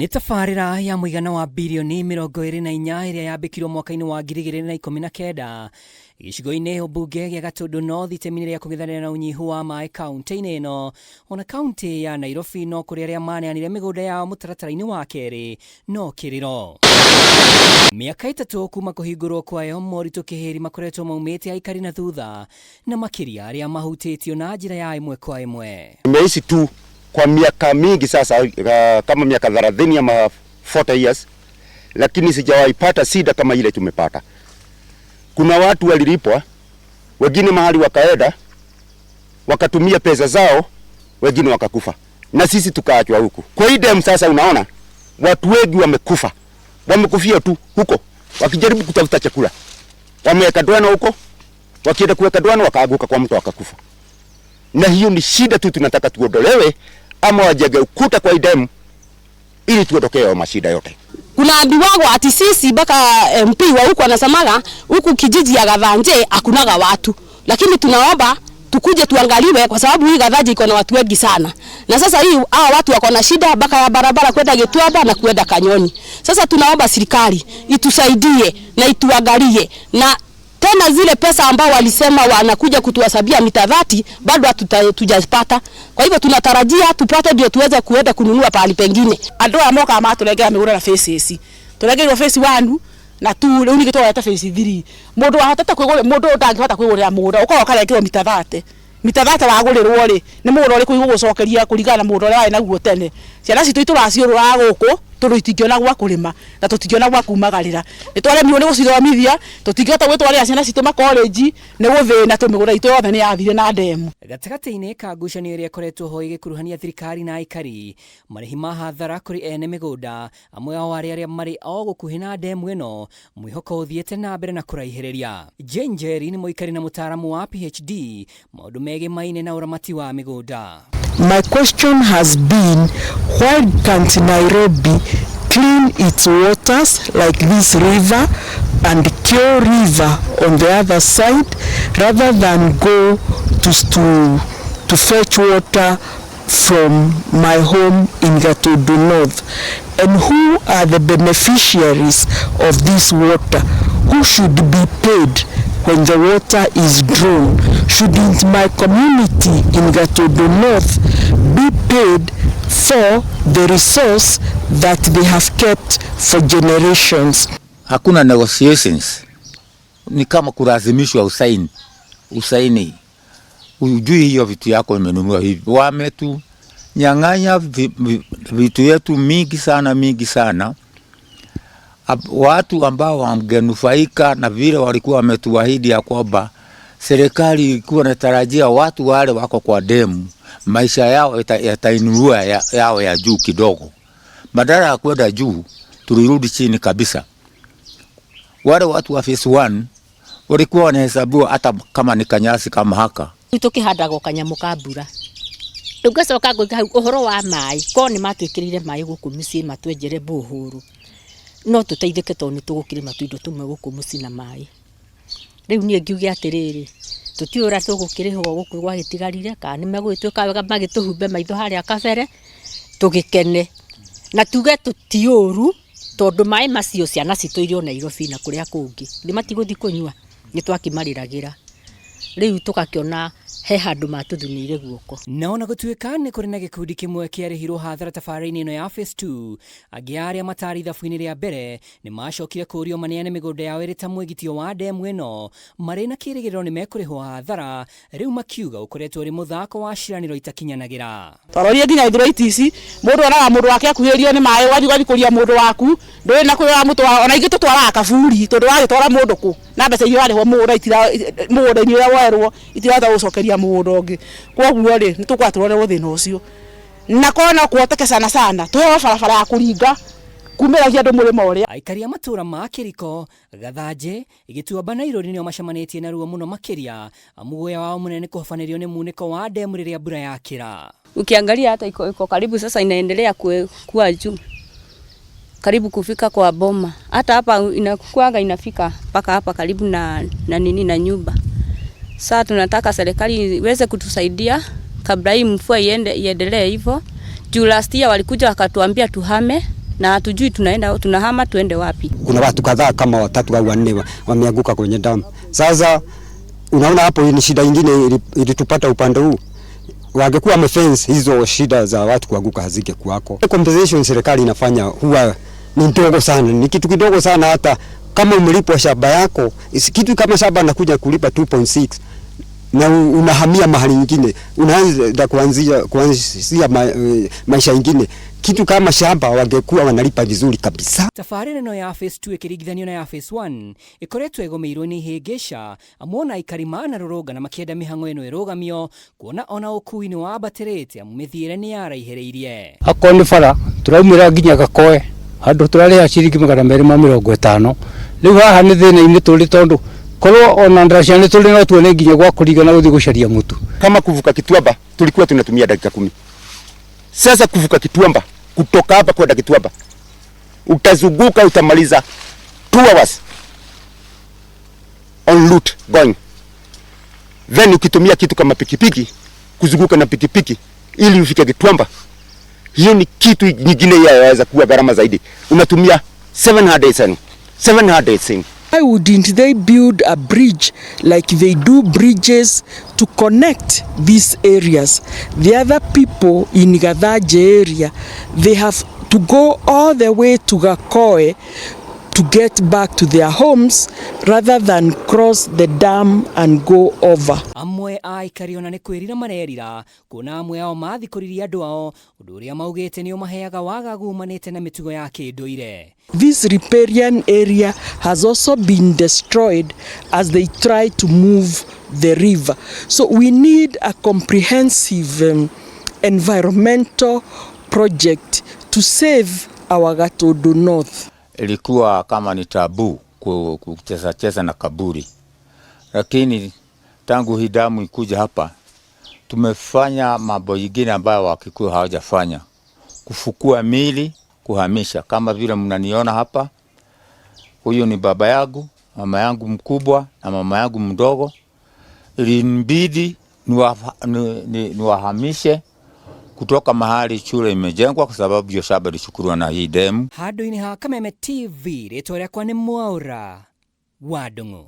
Nĩ tabarĩra ya mũigana wa birioni 24 ĩrĩa yambĩkirwo mwaka-inĩ wa 2019 gĩcigo-inĩ ũmbunge gĩa Gatũndũ North itemi-inĩ rĩa kũng'ethanĩra na ũnyihu wa maĩ kaunti-inĩ ĩno ona kaunti ya Nairobi, no kũrĩ arĩa maneanire mĩgũnda yao mũtaratara-inĩ wa kerĩ no kĩrĩro. Mĩaka 3 kuma kũhingũrwo kwayo, moritũ kĩhĩri makoretwo maumĩte aikari na thutha na makĩria arĩa mahutĩtio na njĩra ya ĩmwe kwa ĩmwe. Nimeishi tu kwa miaka mingi sasa, kama miaka 30 ama 40 years, lakini sijawahi pata shida kama ile tumepata. Kuna watu walilipwa, wengine mahali wakaenda wakatumia pesa zao, wengine wakakufa na sisi tukaachwa huku. Kwa hii dam sasa, unaona watu wengi wamekufa, wamekufia tu huko wakijaribu kutafuta chakula, wameweka ndwano huko, wakienda kuweka ndwano wakaanguka kwa mto wakakufa. Na hiyo ni shida tu, tunataka tuondolewe ama wajenge ukuta kwa hii dam ili tuondokee mashida yote. Kunaambiwagwa ati sisi mpaka MP wa huku anasemaga huku kijiji ya Gathanje hakunaga watu, lakini tunaomba tukuje tuangaliwe kwa sababu hii Gathanje iko na watu wengi sana, na sasa hii hawa watu wako na shida mpaka ya barabara kwenda Gituamba na kwenda Kanyoni. Sasa tunaomba serikali itusaidie na ituangalie, na tena zile pesa ambao walisema wanakuja kutuhesabia mita 30 bado hatujapata. Kwa hivyo tunatarajia tupate ndio tuweze kuenda kununua pahali pengine. Andu aya mokaga maturengera migunda na phases, turengeirwo phase 1 na 2, riu ningi twareta phase 3. Mundu wahotete kwigurira, mundu utangihota kwigurira mugunda ukorwo ukarengerwo mita 30, mita 30 wagũrĩrwo rĩ, nĩ mũgũnda ũrĩkũ igũgũcokeria kũringana na mũgũnda ũrĩa warĩ naguo tene? Ciana citũ itũraciũrũraga gũkũ tondũ itingĩona gwa kũrĩma na tũtingĩona gwa kumagarĩra. Nĩ twaremirwo nĩ gũcithomithia, tũtingĩhota gwĩtwarĩra ciana citũ makolenji nĩ gũthĩna, tondũ mĩgũnda itũ yothe nĩ yathire na ndemu. Gatagatĩ-inĩ ka ngucanio ĩrĩa ĩkoretwo ho ĩgĩkuruhania thirikari na aikari, marĩhi ma hathara kũrĩ ene mĩgũnda amwe ao arĩa arĩa marĩ o gũkuhĩ na ndemu ĩno, mwĩhoko ũthiĩte na mbere na kũraihĩrĩria. Jane Njeri nĩ mũikari na mũtaaramu wa PhD maũndũ megemaine na ũramati wa mĩgũnda. My question has been, why can't Nairobi clean its waters like this river and Kyo River on the other side, rather than go to fetch water from my home in Gatundu North? And who are the beneficiaries of this water? Who should be paid when the water is drawn? Shouldn't my community in Gatundu North be paid for the resource that they have kept for generations? Hakuna negotiations, ni kama kulazimishwa usaini, usaini ujui hiyo vitu yako imenunua hivi. Wametunyang'anya vitu yetu mingi sana, mingi sana. Watu ambao wangenufaika na vile walikuwa wametuahidi ya kwamba serikali ilikuwa inatarajia watu wale wako kwa demu maisha yao yatainuliwa yao ya juu kidogo, badala ya kwenda juu tulirudi chini kabisa. Wale watu wa phase 1 walikuwa wanahesabiwa hata kama ni kanyasi kama haka. Tukihandaga kanyamu ka mbura. Rĩu ngacoka ngoiga hau ũhoro wa maĩ, korwo nĩ matwĩkĩrĩire maĩ gũkũ mĩciĩ, matwenjere borehole, no tũteithĩke tondũ nĩ tũgũkĩrĩma tũindo tũmwe gũkũ mũciĩ na maĩ. Rĩu niĩ ngiuge atĩrĩrĩ, tũtiũĩ ũrĩa tũgũkĩrĩhwo gũkũ gwagĩtigarire, kana nĩ megũgĩtuĩka wega magĩtũhumbe maitho harĩa kabere tũgĩkene na tuge tũtiũru, tondũ maĩ macio ciana citũ irĩ o Nairobi na kũrĩa kũngĩ nĩ matigũthiĩ kũnyua, nĩ twakĩmarĩragĩra. Rĩu tũgakĩona he handũ matũthunĩire guoko. Na ona gũtuĩka nĩ kũrĩ na gĩkundi kĩmwe kĩarĩhirwo hathara tabarĩra-inĩ ĩno ya phase 2, angĩ arĩa matarĩ ithabu-inĩ rĩa mbere nĩ macokire kũũrio maneane mĩgũnda yao ĩrĩ ta mwĩgitio wa ndemu ĩno, marĩ na kĩrĩgĩrĩro nĩ mekũrĩhwo hathara, rĩu makiuga ũkoretwo ũrĩ mũthako wa ciĩranĩro itakinyanagĩra. Twarorie nginya ithuro ici, mũndũ onaga mũndũ wake akuhĩrĩirio nĩ maĩ, ũgathiĩ ũgathikũria mũndũ waku, ndũrĩ na kũrĩa ũramũtwara, ona ingĩ tũtwaraga kaburi, tondũ wagĩtwara mũndũ kũ na mbeca iria warĩhwo mũgũnda mũgũnda-inĩ ũrĩa werwo itirahota gũcokeria mũgũnda ũngĩ. Koguo rĩ, nĩ tũkwenda tũrorerwo thĩna ũcio, na korwo no kũhoteke sana sana tũheo barabara ya kũringa kumĩragia andũ mũrĩmo ũrĩa. Aikari a matũũra ma Kĩriko, Gathanje, Gĩtuamba na Irũri nĩo macemanĩtie na ruo mũno makĩria, amu guoya wao mũnene nĩ kũhobanĩrio nĩ munĩko wa ndemu rĩrĩa mbura yakĩra. Ukiangalia hata iko karibu sasa inaendelea kuwa juu, karibu kufika kwa boma. Hata hapa inakuwaga inafika mpaka hapa karibu na nini na nyumba. Sasa tunataka serikali iweze kutusaidia kabla hii mvua iendelee hivyo. Juu last year walikuja wakatuambia tuhame, Na hatujui tunaenda tunahama tuende wapi. Kuna watu kadhaa kama watatu au wanne wameanguka kwenye damu. Sasa unaona hapo ni shida ingine ilitupata upande huu. Wangekuwa wamefence hizo shida za watu kuanguka hazingekuwako. Compensation serikali inafanya huwa ni ndogo sana, ni kitu kidogo sana. Hata kama umelipwa shamba yako, kitu kama shamba nakuja kulipa 2.6 na unahamia mahali nyingine, unaanza kuanzia maisha ingine. Kitu kama shamba wangekuwa wanalipa vizuri kabisa. Tabarĩra ĩno ya phase 2 ĩkĩringithanio na ya phase 1 ĩkoretwo ĩgũmĩirwo nĩ ihĩngĩca amwe ona aikari manarũrũngana makĩenda mĩhang'o ĩno ĩrũgamio kuona ona ũkui nĩ wambatĩrĩte amu mĩthiĩre nĩ yaraihĩrĩirie. Akorwo nĩ bara tũraumĩra nginya Gakoe handũ tũrarĩha ciringi 250. Rĩu haha nĩ thĩna-inĩ tũrĩ tondũ korwo ona ndaraca nĩ tũrĩ no tuone nginya gwa kũringana gũthiĩ gũcaria mũtu. Kama kuvuka Kituamba tulikuwa tunatumia dakika 10. Sasa kuvuka Kituamba kutoka hapa kwenda Kituamba utazunguka utamaliza 2 hours on route going. Then ukitumia kitu kama pikipiki kuzunguka na pikipiki ili ufike Kituamba, hiyo ni kitu nyingine yaweza kuwa gharama zaidi. Unatumia 700. Why wouldn't they build a bridge like they do bridges to connect these areas? The other people in Gathaje area, they have to go all the way to Gakoe to get back to their homes rather than cross the dam and go over. Amwe a aikari ona nĩ kwĩrira marerira kuona amwe ao mathikũririe andũ ao ũndũ ũrĩa maugĩte nĩ ũmaheaga wagagu umanĩte na mĩtugo ya kĩndũire. This riparian area has also been destroyed as they try to move the river. So we need a comprehensive environmental project to save our Gatundu North. Ilikuwa kama ni tabu kucheza cheza na kaburi, lakini tangu hii damu ikuja hapa tumefanya mambo yingine ambayo Wakikuyu hawajafanya, kufukua mili, kuhamisha. Kama vile mnaniona hapa, huyu ni baba yangu, mama yangu mkubwa na mama yangu mdogo. Ilinibidi niwahamishe kutoka mahali shule imejengwa kwa sababu hiyo shamba ilichukuliwa na hii demu. Handũ-inĩ ha Kameme TV, rĩtwa rĩakwa nĩ Mwaura wa Ndung'u.